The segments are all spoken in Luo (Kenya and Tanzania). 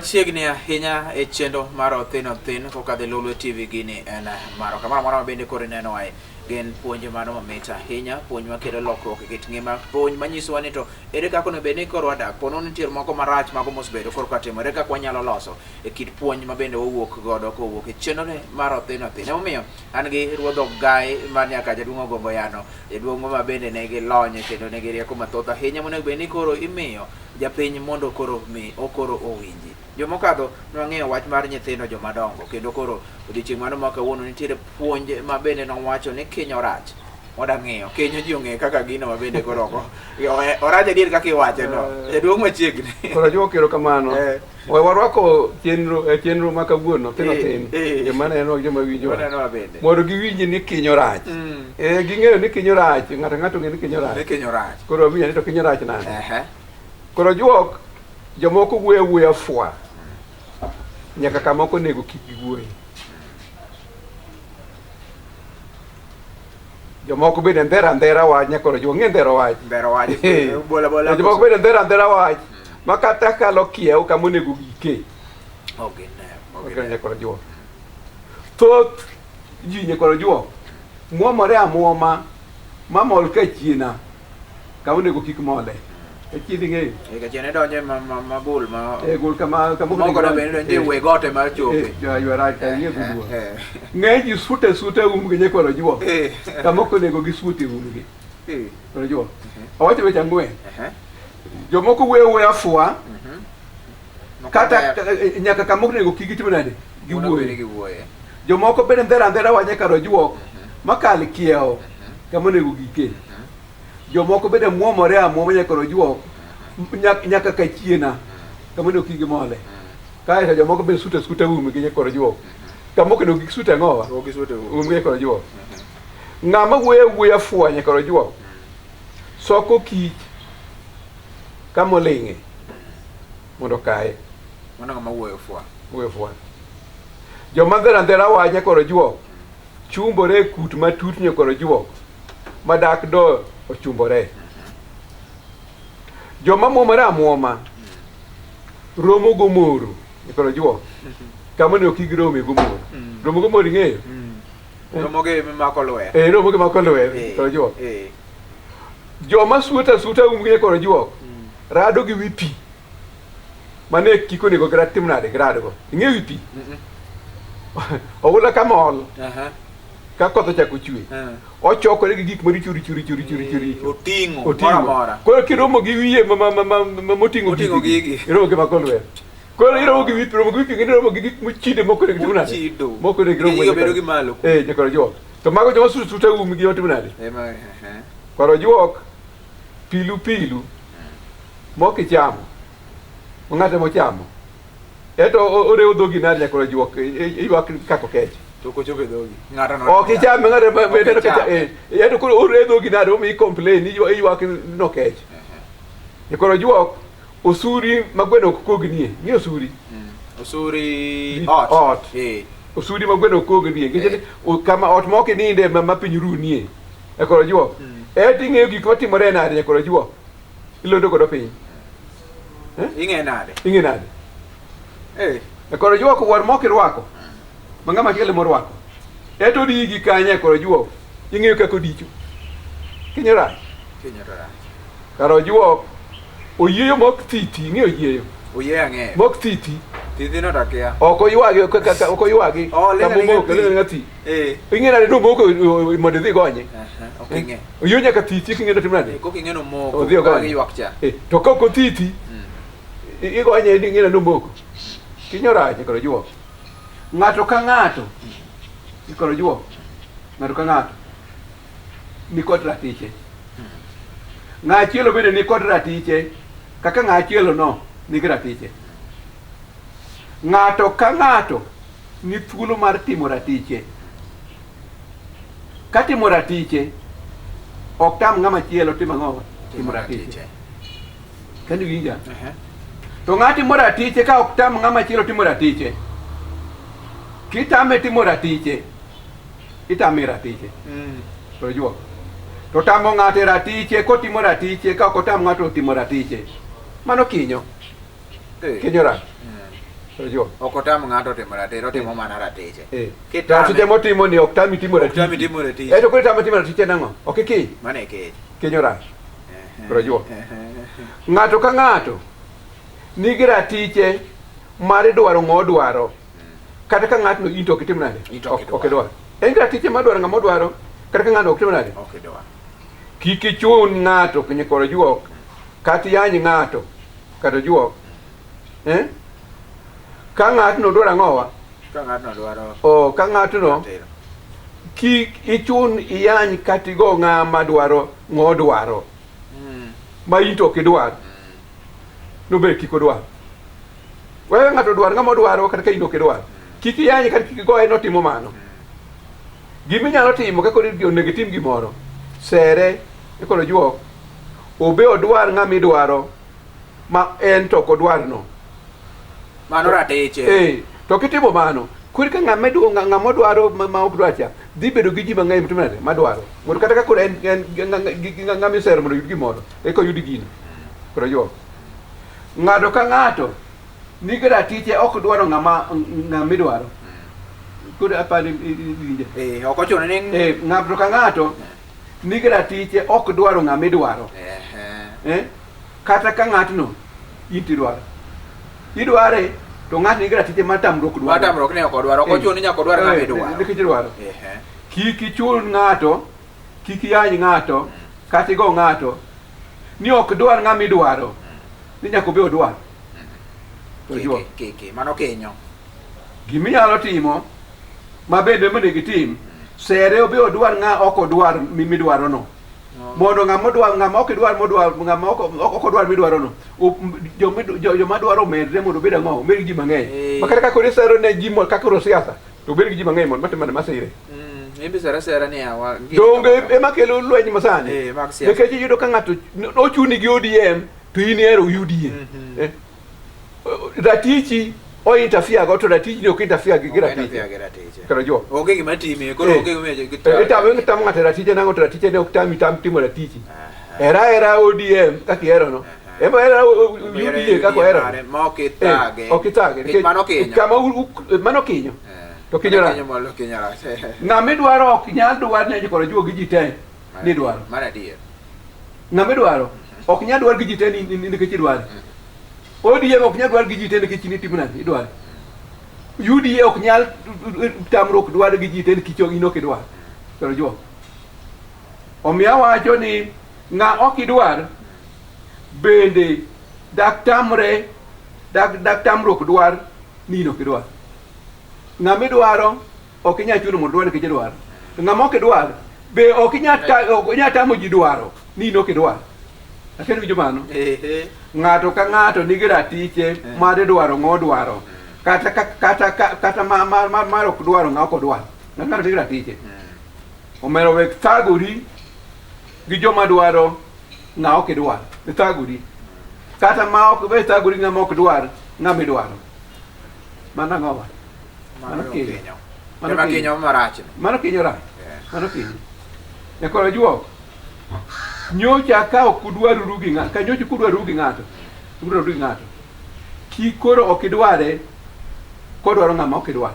Machiegni ahinya e chenro mar Othin Othin kokadho e Lolwe TV gini en maro. Kamoro amora ma bende koro inenowae gin puonj mano mamit ahinya, puonj makelo lokruok e kit ngima, puonj manyisowa ni to ere kaka onego bed ni koro wadak. Po nono nitie moko marach mago mosebedo koro katimo, ere kaka wanyalo loso e kit puonj ma bende wawuok godo kowuok e chenro mar Othin Othin. Emomiyo an gi ruodh Ogai mar nyaka jaduong' Ogongo Yano, jaduong' ma bende nigi lony kendo nigi rieko mathoth ahinya monego bed ni koro imiyo japiny mondo koro mi okoro owinji. Jomokadho nwang'eyo wach mar nyithindo jomadongo kendo koro odiochieng' mano ma kawuono nitiere puonj ma bende nowacho ni kinyo rach. Wada ng'iyo kinyo ji ong'e kaka gino ma bende koro oko orach adier kaka iwache no. Jaduong' machiegni. Koro ajuok erokamano. We warwako chenro e chenro ma kawuono thin thin. Joma neno gi joma winjo. Waneno bende. Mondo giwinj ni kinyo rach. Eh ging'eyo ni kinyo rach, ng'ato ng'ato ong'eyo ni kinyo rach. Ni kinyo rach. Koro winjo ni to kinyo rach nade? Koro juok jomoko wuoyo awuoya fwa. Nyaka kama ok onego kik giwuoye. Jomoko bende ndhera ndhera wach nyaka koro juok ng'e ndhero wach. Ndhero wach. Bola bola. Jomoko bende ndhera ndhera wach. Ma kata kalo kiew kama onego gike. Ok gine. Ok gine nyaka koro juok. Thoth ji nyaka koro juok muomore amuoma mamol ka chiena kama onego kik mole. Kachieni ing'eyo. E kachiena idonjo e magul ma E gul kama kama moko da bende donjo e we gote mar chope. Eh, ja ywara ka ing'e dholuo. Ng'eny ji sute sute umgi nyakwaro juok. Kama ok onego gisute umgi. Koro juok. Awacho weche ang'wen. Jomoko wuoyo awuoya fwa. Kata nyaka kama ok onego kik gitim nade? Giwuoye. Jomoko bende ndhera andhera wach nyakaro juok makal kiewo kama onego gike. Jomoko bende muomore amuoma nyakaro juok nyaka kachiena kama onego kik gimole. Kaeto jomoko bende suta suta umgi nyakaro juok. Kama ok onego kik sute ang'owa? Umgi nyakaro juok. Ng'ama wuoyo awuoya fwa nyakaro juok soko kich kama oling'e mondo okaye. Mano ng'ama wuoyo fwa. Wuoyo fwa. Joma ndhera ndhera wach nyakoro juok chumbore e kut matut nyakoro juok ma dak do ochumbore. Joma muomore amuoma romo gomoro nyakoro juok kama onego kik girome gomoro. Romo gomoro ing'eyo? Romo gi mako lwer. Eh, romo gi mako lwer nyakoro juok. Joma suta suta umgi nyakoro juok rado gi wi pi mane kik onego girad tim nade giradgo. Ing'eyo wi pi? Oula ka mol ka koth ochako chwe ochokore gi gik maricho richo richo richo richo richo. Oting'o moro amora. Koro kiromo gi wiye moting'o gigi iromo gi mako lwer. Koro iromo gi wi pi, romo gi wi pi, iromo gi gik mochido moko onego tim nade? Mochido. Moko onego girom Gigo bedo gi malo. Eh, nyakoro juok. To mago joma suta suta umgi otimo nade? Koro juok pilu pilu mok ichamo ng'ate mochamo eto orewo dhogi nade nyakoro juok ywak kaka okech. To ok ochopo e dhogi. Ng'ato no. Ok ichame ng'ate ma eto koro orewo dhogi nade omiyi complain ywak nokech. Nyakoro juok osuri ma gweno ok kognie. Ing'eyo osuri? Osuri ot. Ot. Osuri ma gweno ok kognie. Nikech kama ot ma ok ininde ma piny runie. Nyakoro juok. Eto ing'eyo gik matimore nade nyakoro juok. Ilondo godo piny. Ing'e nade? Ing'e nade? Nyakoro juok wuor mok irwako. Ma ng'ama chielo morwako. Eto odiyi gi kanye nyakoro juok. Ing'eyo kaka odicho. Kinyo rach. Kinyo to rach. Kar ojuok oyieyo mok thiti, ing'eyo oyieyo. Oyieyo ang'eyo. Mok thiti. Thiti no takia. Ok oywagi kaka ok oywagi. Oh, Kama omoko, ling' aling'a thi. Ing'e nade nomoko mondo idhi gonye. Ok ing'e. Oyieyo nyaka thiti king'e notim nade? Kok ing'e nomoko. Odhi ogonye. Ywak cha. To ka ok othiti, igonye ing'e nade nomoko. Kinyo rach koro juok. Ng'ato ka ng'ato ikoro juok. Ng'ato ka ng'ato nikod ratiche. Ng'achielo bende nikod ratiche kaka ng'achielo no nigi ratiche. Ng'ato ka ng'ato ni thuolo mar timo ratiche. Ka timo ratiche ok tam ng'ama chielo timo ang'o? Timo ratiche. Kendo iwinja? To ng'a timo ratiche ka ok tam ng'ama chielo timo ratiche? Kitame timo ratiche, itame ratiche. To juok. To tamo ng'ato e ratiche kotimo ratiche ka ok otam ng'ato timo ratiche. Mano kinyo. Kinyo rach. Ojuok. Ok otam ng'ato timo ratiro, otimo mana ratiche. Eh. Kitame- Ratiche motimo ni ok tami timo Ok ratiche. tami timo ratiche. Eh, to koro itame timo ratiche nang'o? Ok ikiny. Mano e kech. Kinyo rach. Koro ojuok. Ng'ato ka ng'ato nigi ratiche mar dwaro ng'o dwaro. Kata ka ng'atno in to ok itim nade? In to ok Ok ok idwar. En gi ratiche mar dwaro ng'ama odwaro kata ka ng'ano ok tim nade? Ok idwar. Kik ichun ng'ato koro ojuok kata iyany ng'ato kata ojuok. Eh? Ka ng'atno dwaro ang'owa? Ka ng'atno dwaro Oh, ka ng'atno ratiro. kik ichun iyany kata igo ng'ama dwaro ng'o dwaro ma in to ok idwar nober kik odwar. Wewe ng'ato dwar ng'ama odwaro kata ka in ok idwar. Kik iyany kata kik igoye notimo mano. Gima inyalo timo ka koro onego itim gimoro, sere koro ojuok, obe odwar ng'ama idwaro ma en to ok odwarno. Mano ratiche. Eh, to kitimo mano, koro ka ng'ama ng'ama odwaro ma ok dwar cha, dhi bedo gi ji mang'eny matimo nade, madwaro. Mondo kata ka koro en ng'ama isero mondo oyud gimoro, eka oyud gino. Koro ojuok. Ng'ato ka ng'ato nigi ratiche ok dwaro ng'ama ng'ama idwaro. Koro apani iwinje. Eh, ok ochuno ni Eh, ng'ato ka ng'ato nigi ratiche ok dwaro ng'ama idwaro. Ehe. Eh? Kata ka ng'atno in tidwaro. Idware to ng'atno nigi ratiche mar tamruok dwaro. Mar tamruok ni ok odwaro. Ok ochuno ni nyaka odwar ng'ama idwaro. Nikech idwaro. Ehe. Kik ichun ng'ato, kik iyany ng'ato, kata igo ng'ato ni ok dwar ng'ama idwaro. Ni nyaka obe odwar. To Kiki, juok. kiki. Mano kinyo. Giminyalo timo ma bende monego itim, sere obe odwar ng'a ok odwar midwaro no. Mondo ng'ama odwar ng'ama ok idwar modwar ng'ama ok odwar midwaro no. Joma dwaro omedre mondo obed ang'o? Obed gi ji mang'eny. Eh. Ma kata ka koro isero ne ji kaka koro siasa, to obed gi ji mang'eny mondo matimo masire. Imbe sera sera ni awa. Donge ema kelo lweny masani. Eh, mag siasa. Nikech iyudo ka ng'ato ochuni gi ODM to in ihero UDA. Eh. Ratichi o interfere go to ratichi ni ok interfere gi ratiche. ratiche. Gi ratiche. Koro jo. Onge gima time, koro Eh. onge gima Eh, Itamo itamo ng'ato ratiche nang'o to ratiche ne ok tami tam timo ratichi. Era era ODM kaka ihero no. Ema era UDA kaka ohero. Ma ok ithage. Eh, ok ithage. Nikech mano kinyo. Kama mano kinyo. Eh. To kinyo rach. Kinyo malo kinyo rach. Ng'ama idwaro ok nyal dwar ne koro juo gi ji te ni dwaro. Mar adier. Ng'ama idwaro ok nyal dwar gi ji te ni nikech idware. ODM ok nyal dwar gi ji te nikech in itimo nade idware. UDA ok nyal tamruok dwar gi ji te nikech in ok idwar. Koro juo. Omiyo awacho ni ng'a ok idwar bende dak tamre dak tamruok dwar ni in ok idwar. Ng'ama idwaro ok inyal chuno mondo odwar nikech idwaro. To ng'ama ok idwar be ok inyal tamo ji dwaro ni in ok idwar. Akia ni iwinjo mano? Ehe. Ng'ato ka ng'ato nigi ratiche mar dwaro ng'o dwaro. Kata kata kata mar ok dwaro ng'a ok odwar. Ng'ato ng'ato nigi ratiche. Omero wek thagori gi joma dwaro ng'a ok idwar. Thagori. Kata ma ok we thagori ng'ama ok dwar ng'ama idwaro. Mano ang'owa? Mano kinyo. kinyo. Mano Ema kinyo. kinyo marach ni. Mano kinyo rach. Eh. Mano kinyo. Nyakoro juok. Nyocha ka ok udwaruru gi ng'ato, ka nyocha kudwaruru gi ng'ato, udwaruru gi ng'ato. Kik koro ok idware kodwaro ng'ama ok idwar.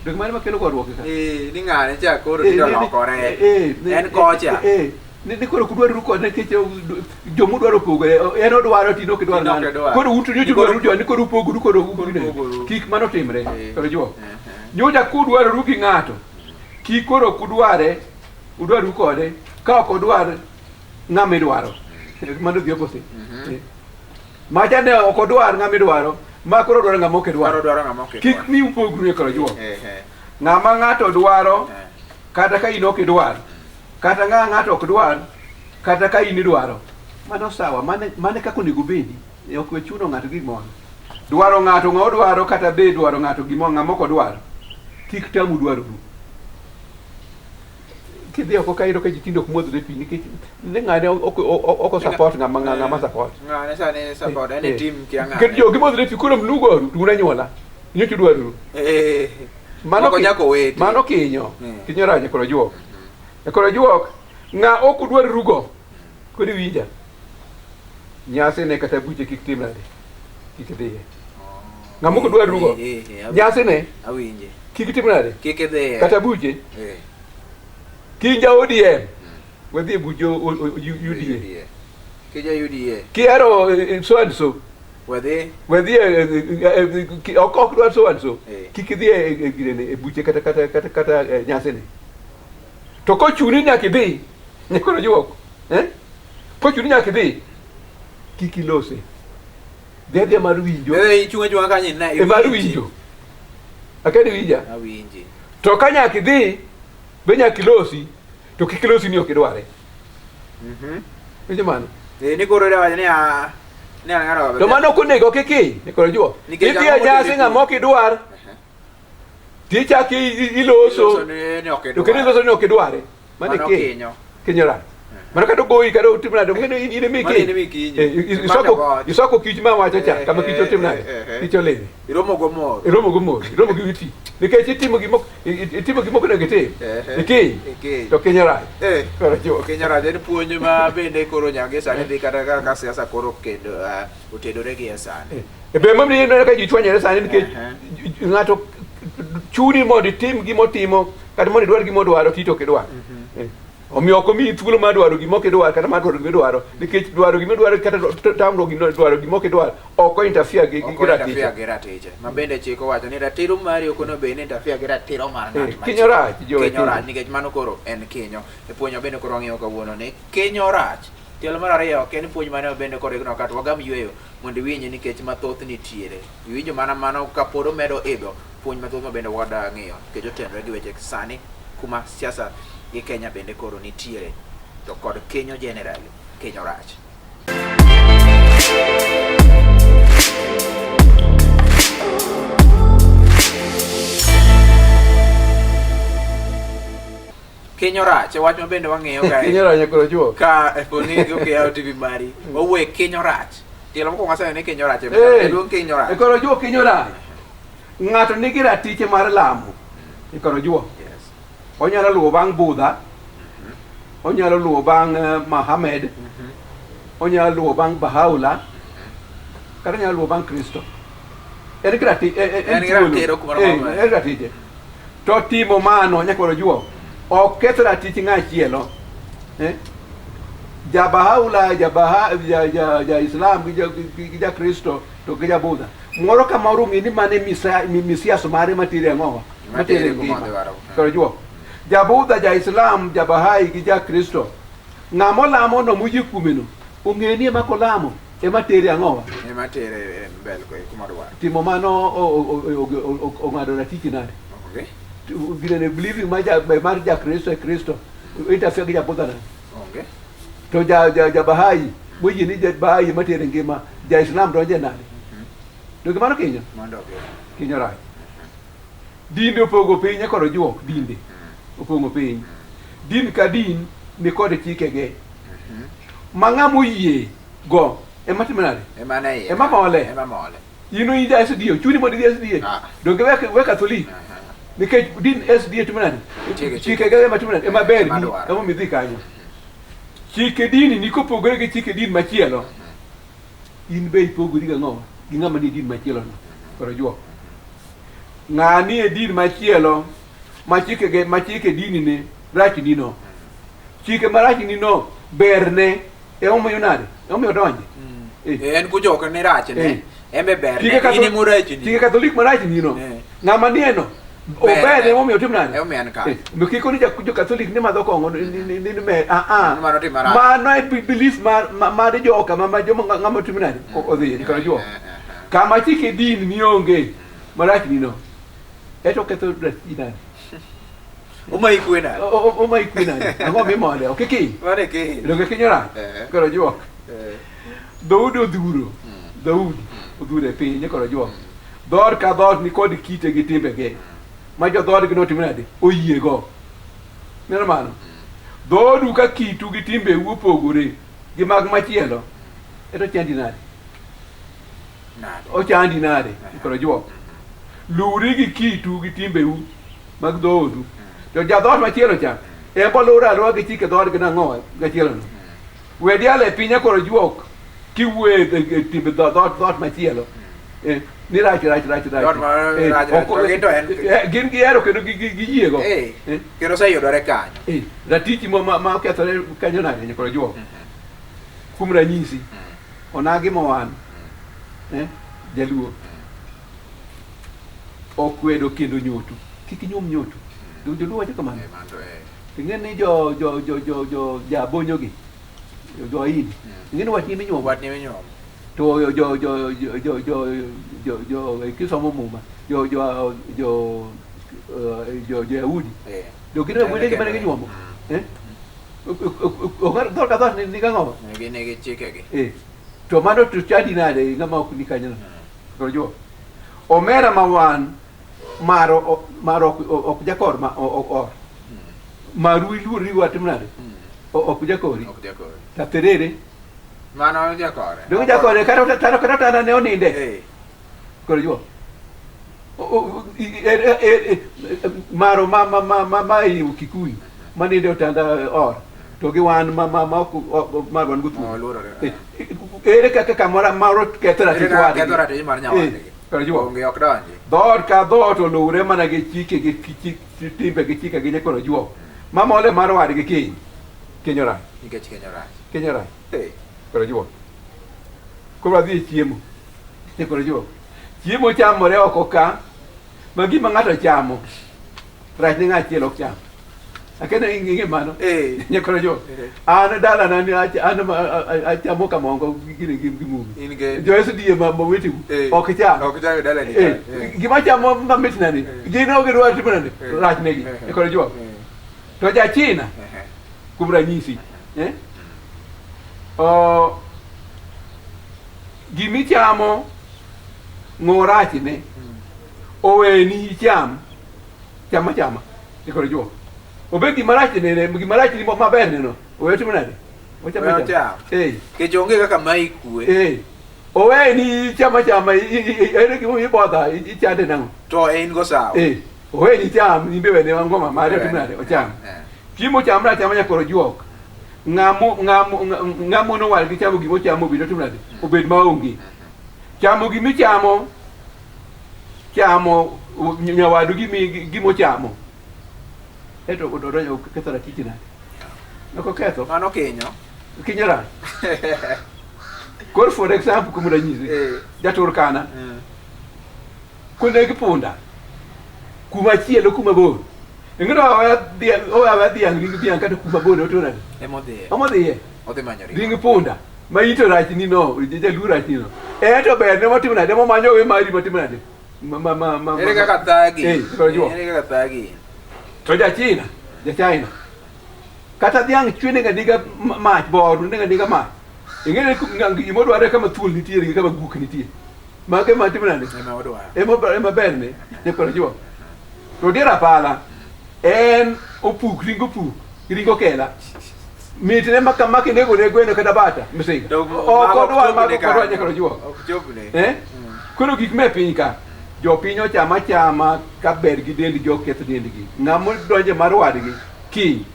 Dok mano makelo goruok ka. Eh, ni ng'ane cha koro Eh, tinde ni- olokore. eh, ni- En kocha. Eh, ni koro kudwaruru kode nikech jomudwaro opogore. En odwaro to in ok idwar In ok ng'ano. idwar. Koro un to nyocha Ni koro- udwaru jo ni koro upogoru koro Koro upogoru. Kik mano timre. Eh. Koro juok. Eh, Nyocha kudwaroru gi ng'ato, kik koro kudware, udwaru kode, ka ok odwar ng'ama idwaro. Mano the opposite. Eh. Macha ne ok odwar ng'ama idwaro, ma koro odwaro ng'ama ok Koro idwar. odwaro ng'ama ok idwar. Kik mi upogru e koro juok. Eh, eh. Ng'ama ng'ato dwaro, Eh. kata ka in ok idwar, kata ng'a ng'ato ok dwar, kata ka in idwaro. Mano sawa, mane kaka onego obedi. E ok we chuno ng'ato gi gimoro. Dwaro ng'ato ng'a odwaro kata be dwaro ng'ato gimoro ng'ama ok odwar. Kik tamu dwaroru. Kidhi oko ka iyudo ka ji tinde ok modhre pi nikech ni ng'ane ok support ng'ama ng'ama support. Ng'ane sani support en e Eh. team kia ng'ane. Nikech jogi modhre pi koro nugoru to un anyuola. Nyocha udwaroru. Eh. Mano Moko nyaka owete. Mano kinyo. Mm. Kinyo rach koro juok. E koro juok ng'a ok udwar rugo. Koro iwinja. Nyasi ne kata buche kik tim nade. Kik dhiye. Ng'ama ok dwar rugo. Eh, eh, eh, Nyasi ne Awinje. kik itim nade? Kik idhiye. Kata buche. Eh. Kiny ja ODM. Wadhi e buch UDA. Kija UDA. Kihero so and so. Wadhi. Wadhi e ok dwar so and so. Eh. Kik idhi e girene e buche kata nyasi ne. To kochuni nyaka idhi. Nyakoro juok. Eh? Kochuni nyaka idhi. Kik ilose. Dhi adhiya mar winjo. Eh, ichung' achung'a kanyo ine. E mar winjo. Akeni winja. Awinji. To ka nyaka idhi, be nyaka ilosi, to kik ilosi ni ok idware. Winjo mano? Eh, ni koro idwa wacho ni a ni an ng'ano. To mano ok onego kik ii, nikoro juo. Nikech Idhi ang'o e nyasi moteri ng'ama ok idwar, tichak Iloso iloso, ni ok to kendo idwar. iloso ni ok idware. Mano Mano e kinyo. Kinyo rach. Mano kata ogoyi kata otim nade, ong'e ni in ema Mano in ema ikinyo. Eh, Mano goch. Isoko kich ma wacho cha, Eh, kama kich eh, otim nade, eh, eh. kich olinge. Iromo go mor. Iromo go mor, iromo gi witi. Nikech itimo gima itimo gima ok onego itim. Eh, eh. Ikiny. Ikiny. To kinyo rach. Eh. Koro juo. Kinyo rach en puonj ma bende koro nyaka sani dhi kata ka siasa koro kendo otedore gi e sani. E be momiyo ineno ka ji chwanyore sani nikech Ehe. ng'ato chuni mondo itim gima otimo kata mondo idwar gima odwaro to ok idwar. Eh. Omiyo ok omiyi thuolo mar dwaro gima ok idwar kata mar dwaro gima idwaro nikech dwaro gima idwaro kata tamruok gima dwaro gima ok idwar ok o interfere gi Ok gi interfere ratiche. gi ratiche. Ma bende chik owacho ni ratiro mari ok onego bed ni interfere gi ratiro mar ng'at Eh, machielo. kinyo rach, jowe, Kinyo kinyo. rach nikech mano koro en kinyo. E puonj ma bende koro wang'iyo kawuono ni kinyo rach. Tielo mar ariyo ok en puonj mane bende koro igno kata wagam yueyo mondo iwinje nikech mathoth nitiere. Iwinjo mana mano kapod omedo idho puonj mathoth ma bende wada ng'iyo nikech otenore gi weche sani kuma siasa gi Kenya bende koro nitiere to kod kinyo generally kinyo rach. Kinyo rach e wach ma bende wang'iyo kae. Kinyo rach nyakoro juo. Ka poni ok yawo TV mari, wawuoye kinyo rach. Tielo mokwongo waseneno ni kinyo rach e Eh, jaduong' kinyo rach. E koro juo kinyo rach. Ng'ato nigi ratiche mar lamo. E koro juo. Yes. Onyalo luwo bang' Buddha. Onyalo luwo bang' Mohammed. Onyalo luwo bang' Baha'u'llah. Kata onyalo luwo bang' Kristo. En gi En gi thuolo. ratiro kumoro Eh, amora. en ratiche. To timo mano nyakoro juo. Ok keth ratich ng'achielo. Eh? Ja Baha'u'llah, ja Baha, ja, ja, ja Islam gi ja, gi ja Kristo to gi ja Buddha. Moro ka moro ong'e ni mane misias mare matere ang'owa? Matere Matere kuma ngima. odwaro. Koro juo. Ja Buddha, ja Islam, ja Bahai gi ja Kristo. Ng'ama olamo no muyie kuome no, ong'e ni ema kolamo ema tere ang'owa? Ema tere e mbele kuma odwaro. Timo mano ong'ado ratichi nade? Okay. Ginene believing mar ja, mar ja Kristo e Kristo interfere gi ja Buddha nade? Onge. To ja Bahai, moyie ni ja Bahai ema tere ngima, ja Islam donje nade? Donge mano kinyo? Mondo ok. Kinyo rach. Dinde opogo piny koro juok dinde. Opong'o piny. Din ka din ni kod chikege. Ma ng'ama oyie go ema timo nade? Ema ne iye. Ema mole. Ema mole. In in ja SDA, ochuni mondo idhi SDA. Ah. Donge we Catholic. Nikech din SDA timo nade? Chike, Chikege ema timo nade? Ema ber Ema ni, dwaro. ema midhi kanyo. Chike dini ni kopogore gi chike din machielo. In be ipogori gi ang'owa? Gi ng'ama nie din machielo no. Koro juok. Ng'a nie din machielo ma chikege ma chike dini ne rach ni no. Chike marach ni no berne emomiyo nade? Emomiyo donje. Eh. Eh, en kucho ok ni rach ne. Eh. En be ber. Chike Ne. In ema orachni. Chike Katholik marach ni no. Eh. Ng'ama nie no Ber. ober emomiyo otim nade? Emomiyo en kare. Eh, omiyo kik koni jo Katholik ni madho kong'o ni me ah ah. Mano tim marach. Mano e belief mar joka ma joma ng'ama otim nade? Odhi koro juok. Eh, eh, eh. Kama chike din mionge marach ni no. Eto ketho rachni nade? Omayi kwe nade? Omayi kwe nade? Ang'o mimole? Ok ikiny. Mano e kiny. Donge kinyo rach? Eh. Koro juok. Eh. Dhoudi odhuro. Dhoudi odhuro e piny koro juok. Dhoot ka dhoot ni kod kite gi timbege. Ma jo dhoodgi notim nade? Oyiego. Neno mano? Dhoodu ka kitu gi timbeu opogore gi mag machielo. Eto chandi nade? Nade. Ochandi nade? Koro juok. Luwri gi kitu gi timbeu mag dhoodu. To ja dhoot machielo cha, en bo luwre aluwa gi chike dhoodgi nang'o gachielo no. We dial e piny koro juok kiwuoyo e timbe dhoot machielo. Ni rach rach rach rach. Dhoot ma Eh, rach rach, ok- to gin to en- gin gihero kendo giyiego. Eh. Kendo oseyudore kanyo. Ratichi ma okethore kanyo nade nyakoro juok. Kuom ranyisi, onagi mowan, jaluo, okwedo kendo nyotu. Kik inyuom nyotu. Joluo wacho kamano. Mano, eh. Ing'e ni jo jo jo jo jo jabonyo gi, jo Ahindi. Ing'e ni watni minyuomo. Watni minyuomo. To jo jo jo jo jo jo jo kisomo muma, jo jo jo jo jo Yahudi. Jo gin wede mane ginyuomo. Eh? Dhoot ka dhoot ni gang'o? Gin gi chikegi. To mano to chadi nade ng'ama ok ni kanyo no? Koro jo. Omera ma wan maro maro ok jakor ma ok or. Maru iluor ni watim nade? Ok jakori. Ok jakori. Taterere. Mano jakore. Donge jakore kata tano kata tana ne oninde. Koro jo. Maro ma ma ma ma ma i Kikuyu maninde otanda or to gi wan ma ma ma ok mar wan go Oluorore. Ere kaka kamoro moro ketho ratich wadgi? Ketho ratich mar nyawadgi. Koro jo. Onge ok donji. Dhoot ka dhoot oluwre mana gi chike gi timbe gi chike gi nyakoro juok. Mamole mar wadgi kiny. Kiny orach. Nikech kiny orach. Kiny orach. Koro juok. Koro adhi e chiemo. Nyakoro juok. Chiemo chamore oko ka ma gima ng'ato chamo rach ne ng'a achiel ok cham. Akene ing'e mano. Nyakoro juok. An dalana ni an achamo kamongo gi gi mumi. Jo SDA ma wetegu ok cham. Ok cham e dalani. Gima chamo mamit nani. Gin ok gidwar timo nade. Rach negi. Nyakoro juok. To ja China kuom ranyisi. Gimichamo ng'o rachne oweni icham chama chama nyakoro juok. Obed gima rach nene gima rach ni maber neno owe timo nade? Ocham Owe achama. Nikech onge kaka mai kwe. Oweni chama chama ere gima ibodha ichande nang'o? To en go sawa. Oweni cham imbe wene ngoma mare otimo nade? Ocham. Chiemo chamre achama nyakoro juok. Ng'amo ng'amo ng'amo nowal gi chamo gima ochamo obed otimo nade? Obed maonge. Chamo gimichamo chamo nyawadu gima ochamo. Eto odonjo ketho ratichi nade? Ok oketho. Mano kinyo. Kinyo rach. Koro for example kuom ranyisi, ja-Turkana koneg punda kuma chielo kuma bor. Ing'e oweya dhiang' ring dhiang' kata kuma bor oto nade? Emodhiye. Emodhiye. Odhi manyo ring'o. Ring punda ma ite rach ni no, jaluo rach ni no. En to ber ne motimo nade? Momanyo we mari motimo nade? Ma ma ma ma. Ere kaka thagi? Koro juok. Ere kaka thagi? To ja China, ja China. Kata dhiang' chwe nega nega mach bor nega nega mach. Ing'e ni gima odwaro kama thuol nitie gi kama guok nitie. Mago ema timo nade? Ema odwaro. Ema berne ne koro juok. To dier apala en opuk ring opuk ring okela. Mitne ma kama kinego ne gweno kata bata msinga. Ok odwar mago ok odwar nyaka juok. Ok chopne. Koro gik me piny ka jopiny ochama achama ka ber gi dendgi ok keth dendgi. Ng'ama donje mar wadgi kiny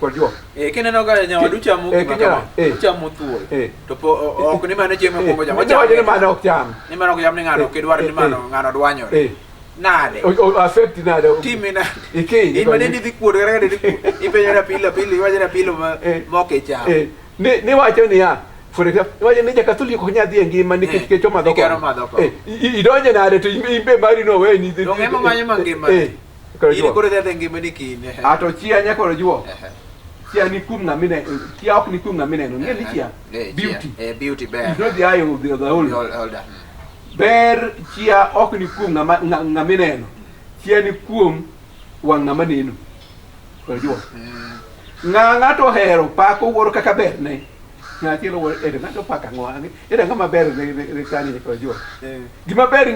kod juok. Kineno ka nyawadu chamo gima kama, ochamo thuol. To po ok ni mano chiemo mokwongo chamo. Ochamo ni mano ok cham. Ni mano ok cham ni ng'ano ok idwar ni mano ng'ano dwanyore. Nade? Affect nade? Timi nade? Ikiny. In ma dendi dhi kuot kata ka dendi kuot. Ipenjo na pilo pilo iwacho na pilo ma mok ichamo. Ni wacho niya, for example, iwacho ni ja-Katholik ok nyal dhi e ngima nikech kech omadho Nikech omadho kong'o. Idonje nade to in be mari no oweni. Donge ema manyo mangima. Koro In juok. koro idhi adhiya e ngimani kine. Ato chia nyakoro juok. Chia ni kuom ng'ama ineno, chia ok ni kuom ng'ama ineno. Ing'e ni chia? Beauty. Beauty ber. It's not the eye of the beholder. Beholder. Ber chia ok ni kuom ng'ama ineno. Chia ni kuom wang' ng'ama neno. Koro juok. Ng'a ng'ato ohero pako wuoro kaka berne. Ng'a achiel wuoro ere ng'ato pako ang'o? Ere ang'o maber ne kani koro juok. Gima ber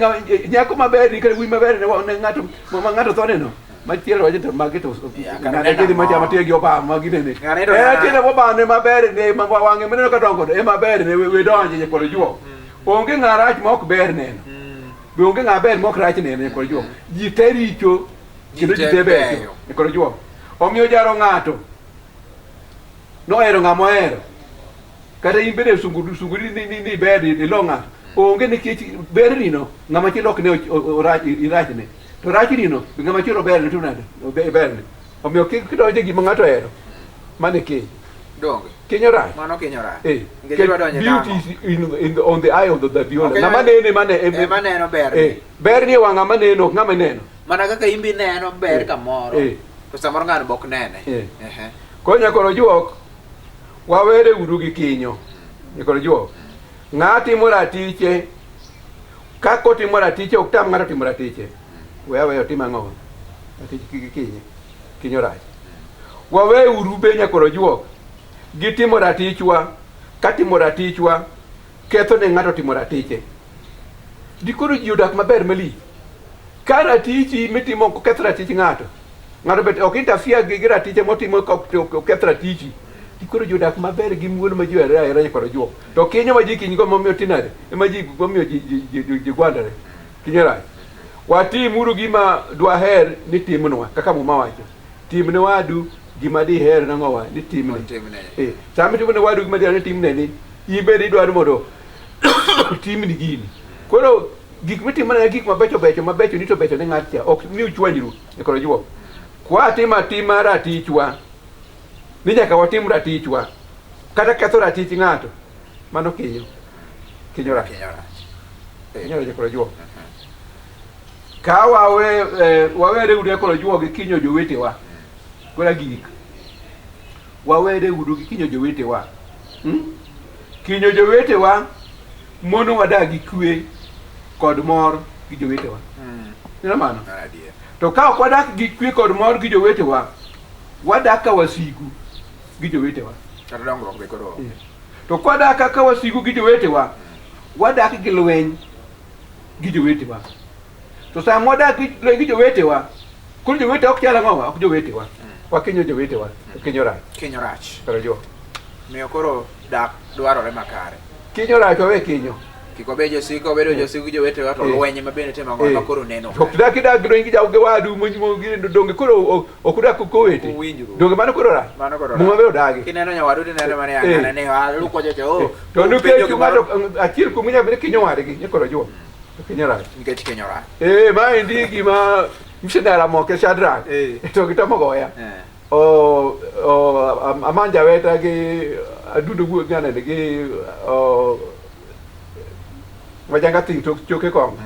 nyako maber ni kata wuoyi maber ne ng'ato ma ng'ato tho neno. Machielo wacho to magi to ng'ane gini machamo tie gi Obama ginene. Tiende Obama ema ber ne ma wang'e mineno ka dongo ema ber ne we donje nyakwar juok. Onge ng'a rach ma ok ber neno. Be onge ng'a ber ma ok rach neno nyakwar juok. Ji te richo kendo ji te becho nyakwar juok. Omiyo jaro ng'ato nohero ng'ama ohero. Kata in bende sunguri ni ber ilo ng'ato. Onge nikech berni no ng'ama chielo ok ne irachne. To rachni no ng'ama chielo berne to nade? Berne. Omiyo kik kidonjo e gima ng'ato ohero. Mano e keny. Donge. Kinyo rach. Mano kinyo rach. Eh. Nikech idwa donjo e Beauty nang'o? is on the eye of the beholder. Ok, Ng'ama nene mane Ema neno ber. Eh. Ber ni e wang' ng'ama neno ok ng'ama neno. Mana kaka in be ineno ber Eh. kamoro. Eh. To samoro ng'ano be ok nene. Eh. Ehe. Koro nyakoro juok wawere uru gi kinyo. Nyakoro juok. Ng'a timo ratiche kaka otimo ratiche ok tam ng'ato timo ratiche. We aweya otim ang'o? Ratich kik kinye. Kinyo rach. Wawe uru be nyakoro juok gi timo ratichwa ka timo ratichwa ketho ne ng'ato timo ratiche. Dikoro ji odak maber malich. Ka ratichi mitimo ok oketh ratich ng'ato. Ng'ato bet ok interfere gi ratiche motimo ka ok oketh ratichi. Dikoro ji odak maber gi muolo ma ji oherore ahera nyakoro juok. To kinyo ma ji kinygo momiyo tinade ema ji momiyo ji gwandore. Kinyo rach. Watimuru gima dwaher ni timnwa kaka Muma wacho. Timne wadu gima diher nang'owa ni timne. Otimne. Eh, sama itimo ne wadu gima diher ni timne ni in bende idwaro mondo timni gini. Koro gik mitimo ne gik mabecho becho mabecho ni to becho ne ng'at cha ok mi uchwanyru e kor juok. Kwa timo atima ratichwa ni nyaka watim ratichwa kata ketho ratich ng'ato mano kinyo kinyo rach. Kinyo rach. Kinyo rach e kor juok. Ka wawe wawere uru e kor juok gi kinyo jowetewa. Koro gik. Wawere uru gi kinyo jowetewa. Kinyo jowetewa mono wadak gi kwe kod mor gi jowetewa. Ineno mano? Mano adier. To ka ok wadak gi kwe kod mor gi jowetewa, wadak ka wasigu gi jowetewa. Kata dongruok be koro onge. To kwadak kaka wasigu gi jowetewa, wadak gi lweny gi jowetewa. To sama wadak gi lweny gi jowetewa, koro jowetewa ok chal ang'owa, ok jowetewa. Wakinyo jowetewa, kinyo rach. Kinyo rach. Koro jo. Miyo koro dak dwarore makare. Kinyo rach wawe kinyo. Kik wabed josiko, wabedo josigo gi jowetewa to Eh. lweny ma bende timo ang'o ma koro neno. Ok dak idak gi lweny gi jaw gi wadu donge koro ok udak kowete. Uwinjru. Donge mano koro rach. Mano koro Muma rach. be odagi. Kineno nyawadu tineno mana Eh. ya ne aluko jocho. Oh. To penjo nikech gimoro- ng'ato achiel kuom nyaka bed kinyo wadgi, nyakoro juok. To kinyo rach. Nikech kinyo rach. Eh, ma endi gima missionary Amoke Shadrach. Eh. To gitamo goya. Eh. O o Amanja Weta gi Adundo wuod ng'ane gi o Majanga ting to choke kong.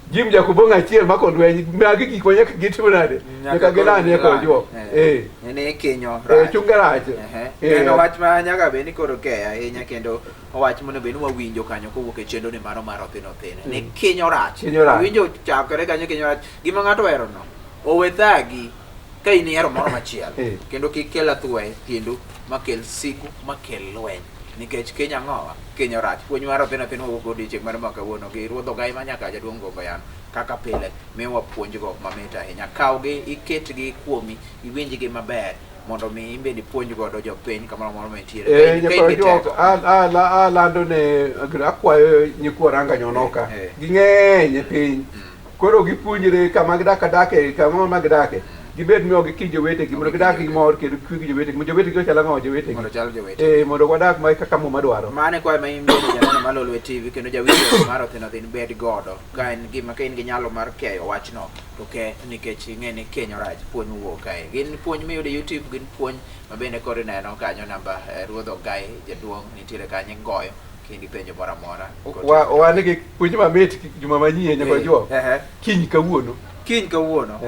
Jim Jakubong achiel mako lweny magi gik ma nyaka gitimo nade? Nyaka giland nyaka ojuok. Eh. Ne kinyo Eh, rach. chunge rach. Ehe. Eh. En wach ma nyaka bed ni koro keyo ahinya kendo wach monego bed ni wawinjo kanyo kowuok e chenro ni mano mar othin othin. Ni kinyo rach. Kinyo rach. Winjo chakre kanyo kinyo rach. Gima ng'ato ohero no owe thagi ka in ihero moro machielo. Eh. Kendo kik kel athuwa e kindu makel sigu makel lweny. Nikech kinyo ang'owa? Kinyo rach. Puonj mar othin othin wawuok odiochieng' mar ma kawuono gi ruodh ogai ma nyaka jaduong' Gongo Yano kaka pile miyowa puonjgo mamit ahinya. Kawgi iketgi kuomi iwinjgi maber mondo mi in bende ipuonj godo jopiny kamoro amora ma intiere. Eh, Ka in- ka in nyakoro gi juok teko. alando ne akwayo nyikwa Ranga Nyonoka. Eh. Ging'eny e piny. Koro gipuonjre kama gidak adake, kama ma gidake. Gibed mi ok gikiny jowetegi mondo gidak gi mor kendo kwe gi jowetegi. Mondo jowetegi ochal ang'o jowetegi. Mondo ochal jowetegi. Eh, mondo wadak ma kaka Muma dwaro. Mano e kwayo ma in bende janeno mar Lolwe TV kendo jawinjo mar Othin Othin bed godo. Ka en gima ka in gi nyalo mar keyo wachno to ke nikech ing'e ni kinyo rach puonj mowuok kae. Gin puonj miyudo e YouTube, gin puonj ma bende koro ineno kanyo namba Ruodh Ogai jaduong' nitiere kanyo igoyo kendo ipenjo moro amora. Wan gi puonj mamit juma manyien nyaka juok. Ehe. Kiny kawuono. Kiny kawuono.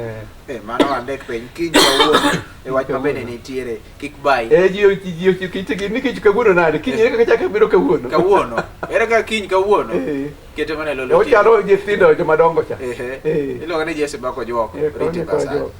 Eh. Mano wandik piny kiny kawuono e wach ma bende nitiere kik bayi. Eh, ji nikech kawuono nade? Kiny ere kaka chako bedo kawuono? Kawuono. Ere kaka kiny kawuono? Eh. Kete mana e Lolwe TV. Ochalo nyithindo joma dongo cha. Ehe. Eh. Iluongo ni Jesse Bako Juok. Eh, Rite koro Basari. juok.